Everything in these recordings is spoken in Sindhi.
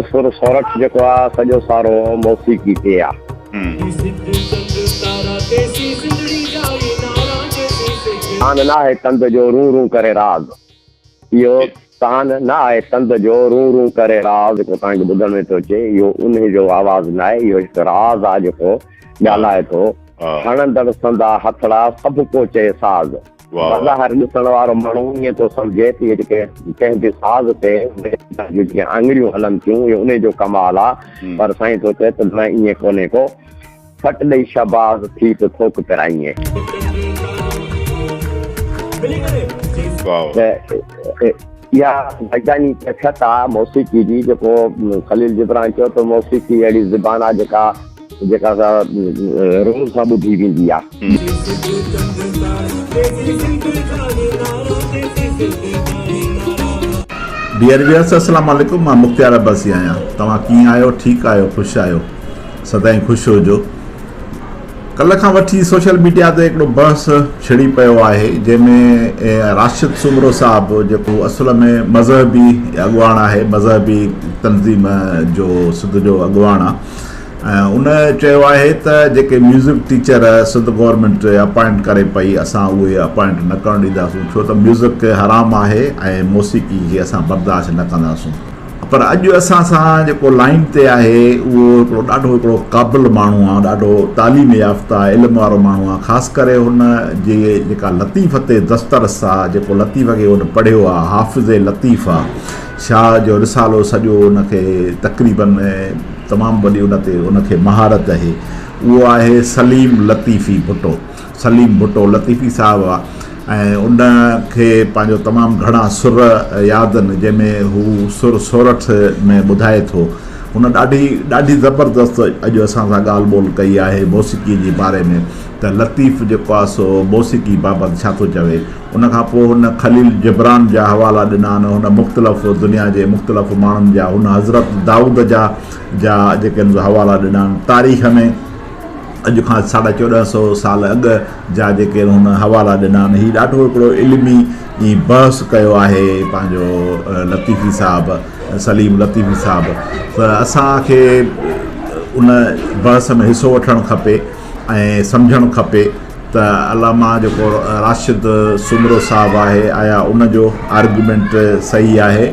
سر سورٺ جيڪو آ سڄو سارو موسيقي تي آ. تان نه آهي تند جو رون رون ڪري راز. اهو تان نه آهي تند جو رون رون ڪري راز جيڪو توهان کي ٻڌڻ ۾ ٿو اچي اهو انهي جو آواز نه آهي اهو هڪ راز آ جيڪو ڳالهائي ٿو. هڻندڙ سندا هٿڙا سڀ ڪو چئي ساز. بظاهر ڏسڻ وارو ماڻهو ائين ٿو سمجهي ته اهي جيڪي ڪنهن به ساز تي جون جيڪي آڱريون هلن ٿيون اهو انهي جو ڪمال آ پر سائين ٿو چئي ته نه ائين ڪونهي ڪو ڦٽ ڏئي شهباز ٿي ته ٿوڪ پرائين. ته اها وجداني ڪيفيت آ موسيقي جي جيڪو خليل جبران چيو ته موسيقي اهڙي زبان آ جيڪا جيڪا سا روح سان ٻڌي ويندي آ. ڊيئر ويورس السلام عليڪم مان مختيار عباسي آهيان توهان ڪيئن آهيو ٺيڪ آهيو خوش آهيو سدائين خوش هجو ڪلهه کان وٺي سوشل ميڊيا تي هڪڙو بحث ڇڙي پيو آهي جنهن ۾ راشد سومرو صاحب جيڪو اصل ۾ مذهبي اڳواڻ آهي مذهبي تنظيم جو سنڌ جو اڳواڻ آهي ۽ ان چيو آهي ته جيڪي music teacher Sindh government appoint ڪري پئي اسان اهي اپائنٽ نه ڪرڻ ڏينداسون ڇو ته ميوزڪ حرام آهي ۽ موسيقي کي اسان برداشت نه ڪنداسون پر اڄ اسان سان جيڪو لائين تي آهي اهو هڪڙو ڏاڍو هڪڙو قابل ماڻهو آهي ڏاڍو تعليم يافته علم وارو ماڻهو آهي خاص ڪري هن جي جيڪا لطيف تي دسترس آهي جيڪو لطيف کي هن پڙهيو آهي حافظ لطيف آهي شاهه جو رسالو سڄو ان کي تقريباً تمام وڏي ان تي ان کي مهارت اهي اهو آهي سليم لطيفي ڀٽو سليم ڀٽو لطيفي صاحب آ ۽ ان کي پنهنجو تمام گهڻا سر ياد آهن جنهن ۾ هو سر سورٺ ۾ ٻڌائي ٿو هن ڏاڍي ڏاڍي زبردست اڄ اسان سان ڳالهه ٻولهه ڪئي آهي موسيقي جي باري ۾ ته لطيف جيڪو آ سو موسيقي بابت ڇا ٿو چوي ان کان پوء هن خليل جبران جا حوالا ڏنا آهن، هن مختلف دنيا جي مختلف ماڻهن جا، هن حضرت دائود جا جا جيڪي آهن سو حوالا ڏنا آهن، تاريخ ۾ اڄ کان ساڍا 14 سئو سال اڳ جا جيڪي آهن هن حوالا ڏنا آهن، هي ڏاڍو هڪڙو علمي بحث ڪيو آهي پنهنجو لطيفي صاحب سليم لطيفي صاحب ته اسان کي ان بحث ۾ حصو وٺڻ کپي ۽ سمجهڻ کپي. ته علامه جيڪو راشد سومرو صاحب آهي آيا ان جو آرگيومينٽ صحيح آهي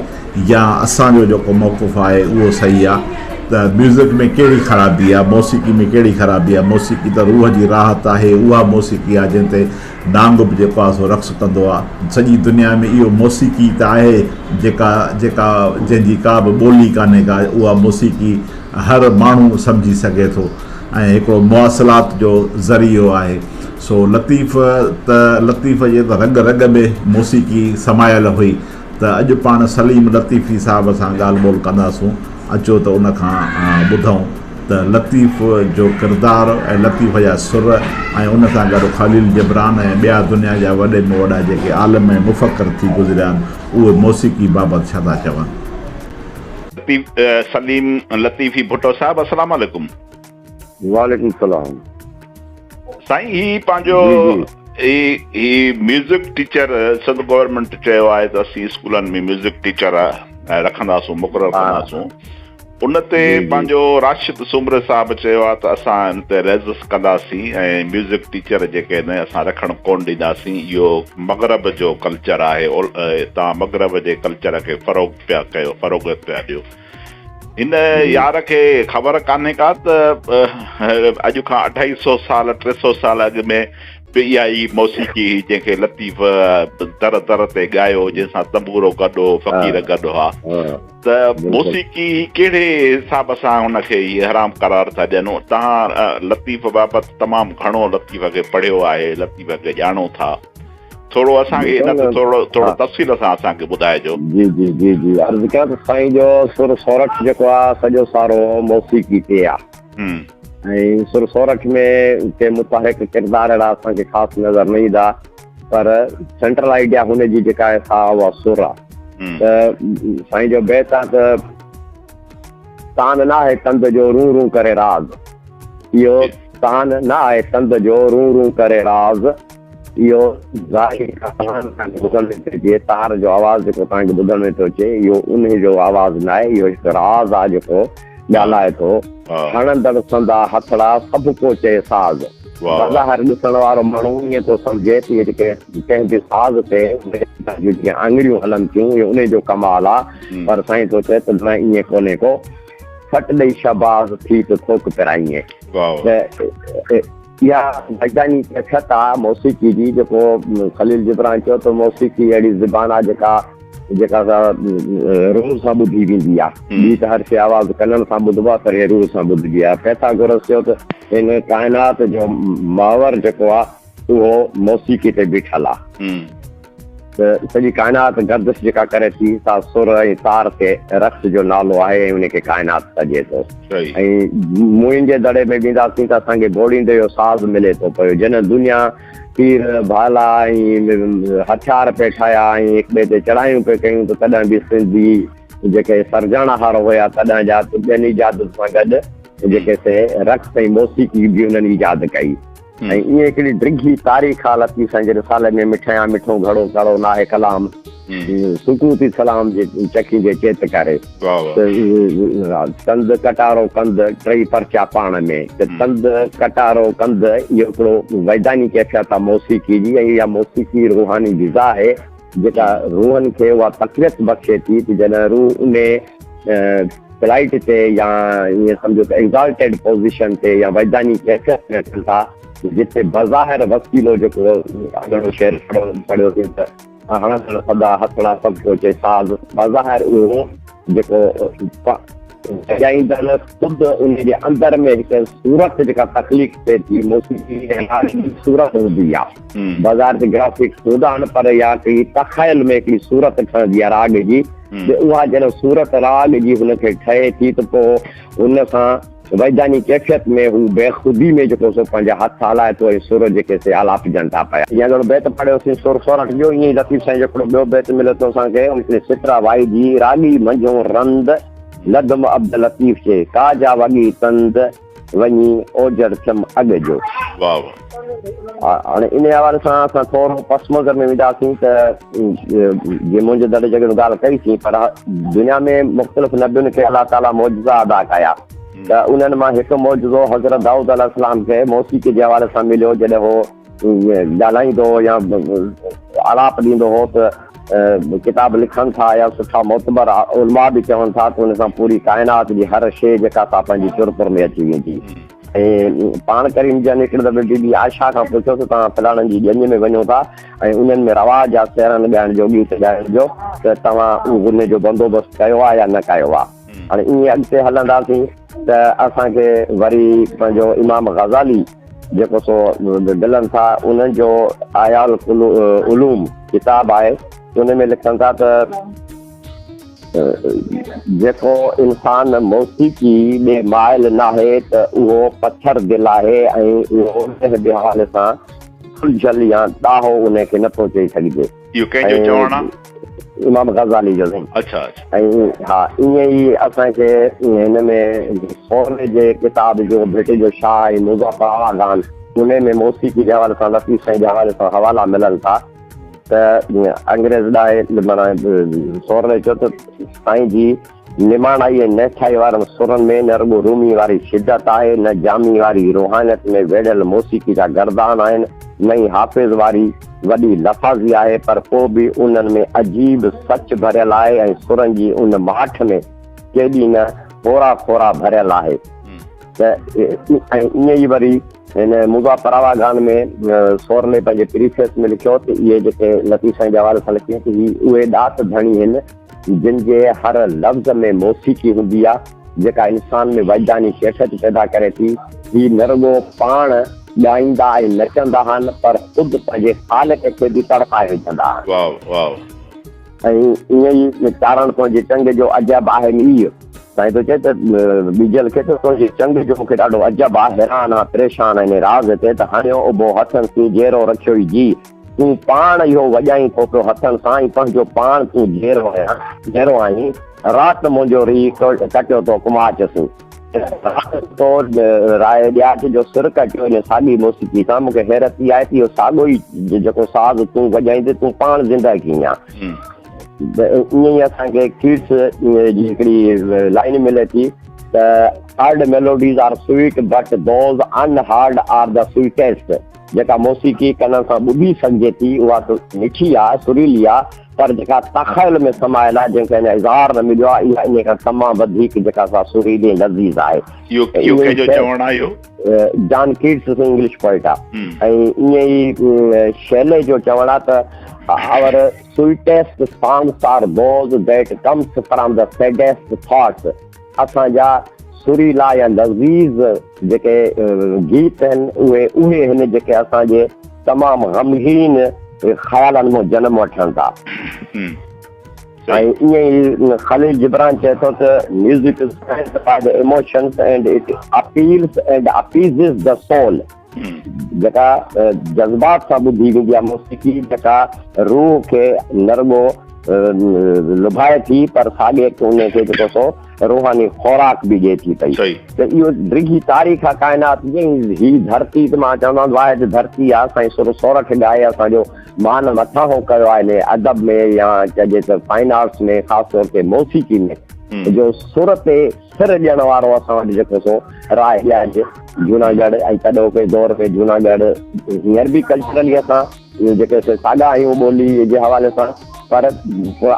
يا اسان جو جيڪو موقف آهي اهو صحيح آ ته ميوزڪ ۾ ڪهڙي خرابي آ موسيقي ۾ ڪهڙي خرابي آ موسيقي ته روح جي راحت آهي اها موسيقي آ جنهن تي نانگ به جيڪو آ سو رقص ڪندو آ سڄي دنيا ۾ اهو موسيقي ته آهي جيڪا جيڪا جنهن جي ڪا به ٻولي ڪانهي ڪا اها موسيقي هر ماڻهو سمجهي سگهي ٿو ۽ هڪڙو مواصلات جو ذريعو آهي. سو لطيف ته لطيف جي ته رڳ رڳ ۾ موسيقي سمايل هئي ته اڄ پاڻ سليم لطيفي صاحب سان ڳالهه ٻولهه ڪنداسون اچو ته ان کان ٻڌون ته لطيف جو ڪردار ۽ لطيف جا سر ۽ ان سان گڏ خليل جبران ۽ ٻيا دنيا جا وڏي ۾ وڏا جيڪي عالم ۽ مفڪر ٿي گذريا آهن اهي موسيقي بابت ڇا ٿا چون. سليم لطيفي ڀٽو صاحب السلام عليڪم. وعليڪم السلام. سائين هي پنهنجو هي هي ميوزڪ ٽيچر سنڌ گورنمينٽ چيو آهي ته اسين اسڪولن ۾ ميوزڪ ٽيچر رکنداسون مقرر ڪنداسون ان تي پنهنجو راشد سومري صاحب چيو آهي ته اسان ان تي ريزس ڪنداسين ۽ ميوزڪ ٽيچر جيڪي آهن اسان رکڻ ڪون ڏينداسين اهو مغرب جو ڪلچر آهي توهان مغرب جي ڪلچر کي فروغ پيا ڪيو فروغيت پيا ڏيو هن يار کي خبر ڪانهي ڪا ته اڄ کان اڍائي سو سال 300 سال اڳ ۾ به اها ئي موسيقي هئي جنهن کي لطيف در در تي ڳايو جنهن سان تنبورو گڏ هو فقير گڏ هئا ته موسيقي ڪهڙي حساب سان هن کي هي حرام قرار ٿا ڏين توهان لطيف بابت تمام گهڻو لطيف کي پڙهيو آهي لطيف کي ڄاڻو ٿا ٿورو اسان کي ان تي ٿورو ٿورو تفصيل سان اسان کي ٻڌائجو. جي جي جي جي عرض ڪيان ته سائين جو سر سورٺ جيڪو آ سڄو سارو موسيقي تي آ ۽ سر سورٺ ۾ ڪي متحرڪ ڪردار اهڙا اسان کي خاص نظر نه ايندا پر سينٽرل آئيڊيا هن جي جيڪا آهي سا اها سر آ ته سائين جو بيت آ ته تان نه آهي تند جو رون رون ڪري راز اهو تان نه آهي تند جو رون رون ڪري راز. اهو ظاهري ڪلام توهان کي ٻڌڻ ۾ ٿو اچي، تار جو آواز جيڪو توهان کي ٻڌڻ ۾ ٿو اچي، اهو انهي جو آواز ناهي، اهو هڪ راز آهي جيڪو ڳالهائي ٿو. هڻندڙ سندا هٿڙا، سڀ ڪو چئي ساز. بظاهر ڏسڻ وارو ماڻهو ائين ٿو سمجهي ته اهي جيڪي ڪنهن به ساز تي جون جيڪي آڱريون هلن ٿيون، اهو انهي جو ڪمال آهي، پر سائين ٿو چئي ته نه ائين ڪونهي ڪو. ڦٽ ڏئي شهباز ٿي ته ٿوڪ پرائين. ته اها وجداني ڪيفيت آ موسيقي جي جيڪو خليل جبران چيو ته موسيقي اهڙي زبان آ جيڪا جيڪا سا روح سان ٻڌي ويندي آ ٻي ته هر شي آواز ڪنن سان ٻڌبو آ پر هي روح سان ٻڌبي آ فيثاغورث چيو ته هن ڪائنات جو محور جيڪو آ اهو موسيقي تي بيٺل آ. ته سڄي ڪائنات گردش جيڪا ڪري ٿي سا سر ۽ تار تي رقص جو نالو آهي ۽ ان کي ڪائنات سڏجي ٿو ۽ موئن جي دڙي ۾ وينداسين ته اسان کي گهوڙيندي جو ساز ملي ٿو پيو جنھن دنيا تير ڀالا ۽ هٿيار پئي ٺاهيا ۽ هڪ ٻئي تي چڙهايون پئي ڪيون ته تڏهن به سنڌي جيڪي سرجڻهار هيا تڏهن جا ٻين ايجادن سان گڏ جيڪي سي رقص ۽ موسيقي به انهن ايجاد ڪئي. ۽ ائين هڪڙي ڊگهي تاريخ آ لطيف سائين جي رسالي ۾ مٺيان مٺو گهڙو ڪڙو ناهي ڪلام سڪوتي سلام جي چکيندي چيت ڪري تند ڪٽارو ڪنڌ ٽئي پرچا پاڻ ۾ ته تند ڪٽارو ڪنڌ اهو هڪڙو ويداني ڪيفيت آ موسيقي جي ۽ اها موسيقي روحاني غذا آهي جيڪا روحن کي اها تقويت بخشي ٿي ته جڏهن روح انهي فلائيٽ تي يا ائين سمجهو ته ايگزالٽيڊ پوزيشن تي يا وجداني ڪيفيت ۾ اچن ٿا جتي بظاهر وسيلو جيڪو اڳڙو شعر پڙهيوسين ته هڻندڙ سدا هٿڙا سڀ ڪو چئي ساز بظاهر اهو جيڪو وڄائيندڙ خود ان جي اندر ۾ هڪ صورت جيڪا تخليق ٿئي ٿي موسيقي صورت هوندي آهي بظاهر ته گرافڪس هوندا آهن پر اها هڪڙي تخيل ۾ هڪڙي صورت ٺهندي آهي راڳ جي ته اها جڏهن صورت راڳ جي هن کي ٺهي ٿي ته پوء هن سان وجداني ڪيفيت ۾ هو بيخودي ۾ جيڪو سو پنهنجا هٿ هلائي ٿو ۽ سر جيڪي سي آلاپجن ٿا پيا. جيئن اڳڙو بيت پڙهيوسين سر سورٺ جو ائين ئي لطيف سائين جو هڪڙو ٻيو بيت ملي ٿو اسان کي ان هڪڙي سٽ آ وائي جي راڳي منجهون رند لڌم عبداللطيف چي ڪا جا وڳي تند وڃي اوجهڙ ٿيم اڳ جو. واھ واھ. هاڻي انهي حوالي سان اسان ٿورو پس منظر ۾ وينداسين ته جيئن منهنجي دڙي جڳ ڳالهه ڪئي سين پر دنيا ۾ مختلف نبين کي الله تعالي معجزا ادا ڪيا ته انهن مان هڪ معجزو حضرت دائود عليه السلام کي موسيقي جي حوالي سان مليو جڏهن هو ڳالهائيندو هو يا آلاپ ڏيندو هو ته ڪتاب لکن ٿا يا سٺا معتبر علماء به چون ٿا ته ان سان پوري ڪائنات جي هر شيء جيڪا سا پنهنجي چرپر ۾ اچي ويندي ۽ پاڻ ڪريم جن هڪڙي دفعي بي بي عائشه کان پڇيو ته توهان فلاڻن جي ڄڃ ۾ وڃو ٿا ۽ انهن ۾ رواج آهي سهرن ڳائڻ جو ڳيت ڳائڻ جو ته توهان ان جو بندوبست ڪيو آهي يا نه ڪيو آهي هاڻي ائين اڳتي هلنداسين ته اسان کي وري پنهنجو امام غزالي جيڪو سو ملن ٿا انهن جو احياء العلوم ڪتاب آهي ان ۾ لکن ٿا ته جيڪو انسان موسيقي ڏي مائل ناهي ته اهو پٿر دل آهي ۽ اهو ڪنهن به حوالي سان سلجهيل يا ڏاهو ان کي نٿو چئي سگهجي. اهو ڪنهن جو چوڻ آ؟ امام غزالي جو سائين. اڇا اڇا. ۽ ها ائين ئي اسان کي هن ۾ سورلي جي ڪتاب جو ڀٽ جو شاهه ۽ مظفر آغان انهي ۾ موسيقي جي حوالي سان لطيف سائين جي حوالي سان حوالا ملن ٿا ته انگريز ڏاهي معنيٰ سورلي چيو ته سائين جي نماڻائي ۽ نهٺائي وارن سرن ۾ نه رڳو رومي واري شدت آهي، نه جامي واري روحانيت ۾ ويڙهيل موسيقي جا گردان آهن، نه ئي حافظ واري وڏي لفاظي آهي، پر پوء به انهن ۾ عجيب سچ ڀريل آهي ۽ سرن جي ان ماٺ ۾ ڪيڏي نه هورا کورا ڀريل آهي ته ۽ ائين ئي وري هن موضوع پراواگان ۾ سورلي پنهنجي پريفيس ۾ لکيو ته اهي جيڪي لطيف سائين جي حوالي سان لکيو ته هي اهي ڏات ڌڻي هن جن جي هر لفظ ۾ موسيقي هوندي آ، جيڪا انسان ۾ وجداني ڪيفيت پيدا ڪري ٿي. هي نه رڳو پاڻ ڳائيندا ۽ نچندا آهن، پر خود پنهنجي خالق کي به تڙپائي وجهندا آهن. واھ واھ. ۽ ائين ئي چارڻ تنهنجي چنگ جو عجب آهي مير. سائين ٿو چئي ته ٻيجل کي ته تنهنجي چنگ جو مون کي ڏاڍو عجب آ، حيران آ، پريشان آ انهي راز تي ته هڻيو اڀو هٿن سين جيرو رکيو ئي جيء. تون پاڻ اهو وڄائين ٿو پيو هٿن سان ۽ پنهنجو پاڻ تون جيئرو آهين، رات منهنجو ريء ڪٽيو تو ڪماچ سين. تو راء ڏياچ جو سر ڪٽيو ان ساڳي موسيقي سان مون کي حيرت اها آهي ته اهو ساڳو ئي جيڪو ساز تون وڄائيندين تون پاڻ زنده ڪيئن آن. ائين ئي اسان کي ڪيٽس جي هڪڙي لائين ملي ٿي ته heard melodies are sweet but those unheard are the sweetest جيڪا موسيقي ڪنن سان ٻڌي سگهجي ٿي اها ته مٺي آهي سريلي آهي پر جيڪا تخيل ۾ سمايل آهي جنهن کي اڃا اظهار نه مليو آهي اها انهي کان تمام وڌيڪ جيڪا سا سريلي ۽ لذيذ آهي. اهو اهو ڪنهن جو چوڻ آهي اهو؟ جان ڪيٽس انگلش پوئٽ آهي ۽ ائين ئي شيلي جو چوڻ آهي ته our sweetest songs are those that comes from the saddest thoughts اسان جا سريلا يا لذيذ جيڪي گيت آهن اهي اهي آهن جيڪي اسان جي تمام غمگين خيالن مان جنم وٺن ٿا. ۽ ائين ئي خليل جبران چئي ٿو ته music is felt by the emotions and it appeals and appeases the soul جيڪا جذبات سان ٻڌي ويندي آهي موسيقي جيڪا روح کي نه رڳو لڀائي ٿي پر ساڳئي وقت ان کي جيڪو سو روحاني خوراڪ به ڏئي ٿي پئي ته اهو ڊگهي تاريخ آهي ڪائنات جي هي ڌرتي ته مان چوندو آهيان واحد ڌرتي آهي سائين سر سورٺ ڳائي اسان جو مان مٿانهون ڪيو آهي ان ادب ۾ يا چئجي ته فائن آرٽس ۾ خاص طور تي موسيقي ۾ جو سر تي سر ڏيڻ وارو اسان وٽ جيڪو سو راء ڏياج جوناڳڙهه ۽ تڏهوڪي دور ۾ جوناڳڙهه هينئر به ڪلچرلي اسان جيڪي سي ساڳا آهيون ٻولي جي حوالي سان پر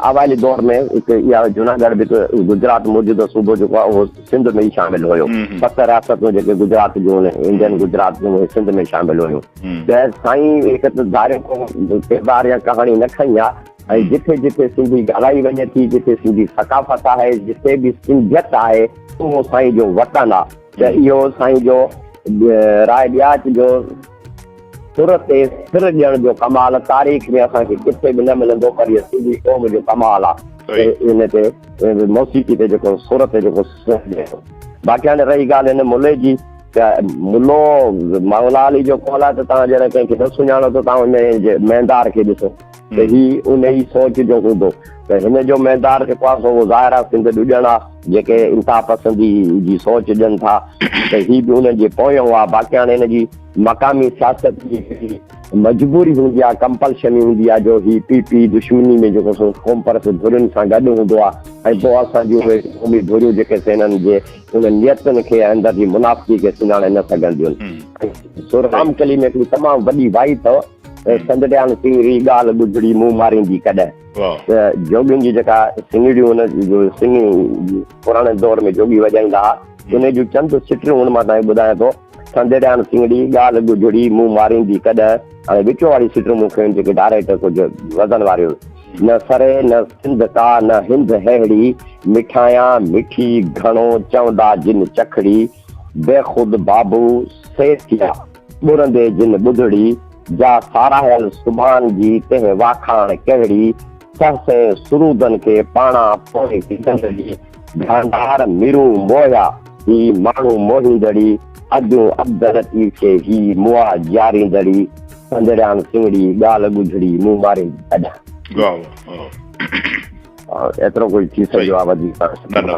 اوائلي دور ۾ هڪ اها جوناڳڙهه به ته گجرات موجوده صوبو جيڪو آهي اهو سنڌ ۾ ئي شامل هيو. ست رياستون جيڪي گجرات جون انڊين گجرات جون اهي سنڌ ۾ شامل هيون ته سائين هڪ ته ڌاريو ڪو ڪردار يا ڪهاڻي نه کنئي آهي ۽ جٿي جٿي سنڌي ڳالهائي وڃي ٿي جٿي سنڌي ثقافت آهي جٿي به سنڌيت آهي اهو سائين جو وطن آهي ته اهو سائين جو راء ڏياچ جو سر تي سر ڏيڻ جو ڪمال تاريخ ۾ اسان کي ڪٿي به نه ملندو پر اهو سنڌي قوم جو ڪمال آ ته ان تي موسيقي تي جيڪو سر تي جيڪو سر ڏئي ٿو. باقي هاڻي رهي ڳالهه هن ملي جي ته ملو مولا علي جو قول آ ته توهان جڏهن ڪنهن کي نه سڃاڻو ته توهان ان جي مهندار کي ڏسو ته هي ان ئي سوچ جو هوندو ته هن جو مهندار جيڪو آ سو اهو ظاهر آ سنڌ ڏڄڻ آ جيڪي انتها پسندي جي سوچ ڏين ٿا ته هي به انهن جي پويون آ باقي هاڻي هن جي مقامي سياست جي هڪڙي مجبوري هوندي آهي، ڪمپلشن هوندي آهي جو هي پي پي دشمني ۾ جيڪو سو قومپرست ڌرين سان گڏ هوندو آهي ۽ پوء اسان جون اهي قومي ڌريون جيڪي سي هنن جي انهن نيتن کي ۽ اندر جي منافقي کي سڃاڻي نه سگهنديون آهن. سر رام ڪلي ۾ هڪڙي تمام وڏي وائي اٿو ته سنڌڙيان سڱري ڳالهه ٻڌڙي مون ماريندي ڪڏهن ته جوڳين جي جيڪا سڱڙيون هن جو سڱ پراڻي دور ۾ جوڳي وڄائيندا ها انهي جون چند سٽريون هن مان توهان کي ٻڌايان ٿو. سنديڙيان سنگڙي، ڳالهه ڳجهڙي، مون ماريندي ڪڏهن. هاڻي وچون واري سٽون مون کي جيڪي ڊائريڪٽ ڪجهه وزن واريون. نه سري نه سنڌ ڪا نه هنڌ ههڙي، مٺايان مٺي گهڻو چوندا جن چکڙي، بيخود بابو سي ٿيا ٻرندي جن ٻڌڙي، جا ساراهيل سبحان جي تنهن واکاڻ ڪهڙي، سهسين سرودن کي پاڻان پوء ڪڍندڙي، ڀانڊار ميرون موهيا. هي ماڻهو موهيندڙي، اديون عبداللطيف کي هي مئا جياريندڙي، سندڙيان سنگڙي، ڳالهه ڳجهڙي، مون ماريندي ڪڏهن. واهه واهه. ايترو ڪجهه ٿي سگهيو آهي وڌيڪ. نه نه.